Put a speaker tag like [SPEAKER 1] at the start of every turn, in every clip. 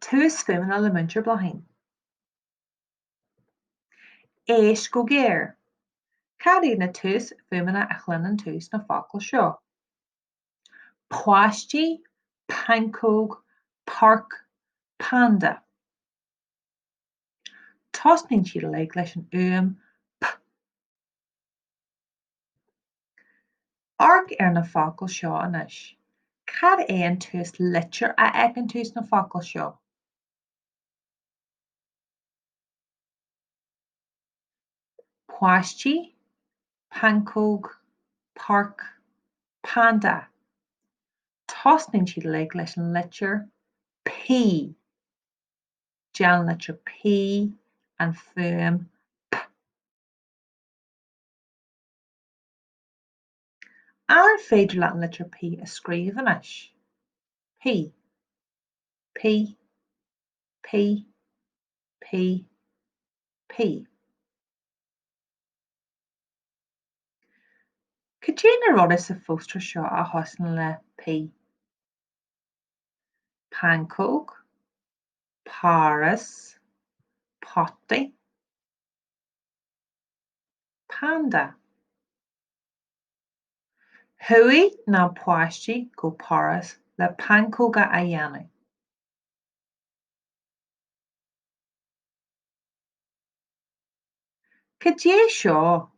[SPEAKER 1] Túsfhuaimeanna le Múinteoir Bláithín. Éist go géar. Cad iad na túsfhuaimeanna a chluineann tú sna focail seo? Páistí, pancóg, páirc, panda. Tosnaíonn siad uilig leis an fhuaim p. Amharc ar na focail seo anois. Cad é an túslitir a fheiceann tú sna focail seo? Páistí, pancóg, páirc, panda. Tosnaíonn siad uilig leis an litir P. Déanann an litir P an fuaim p. An féidir leat an litir P a scríobh anois? P. P. P. P. P. Cad é na rudaí sa phóstaer seo a thosaíonn le P? Pancóg, Páras, potaí. Panda. Chuaigh na páistí go Páras le pancóga a dhéanamh. Cad é seo?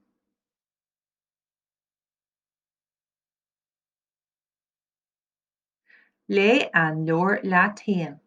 [SPEAKER 1] Léigh an leabhar leat féin.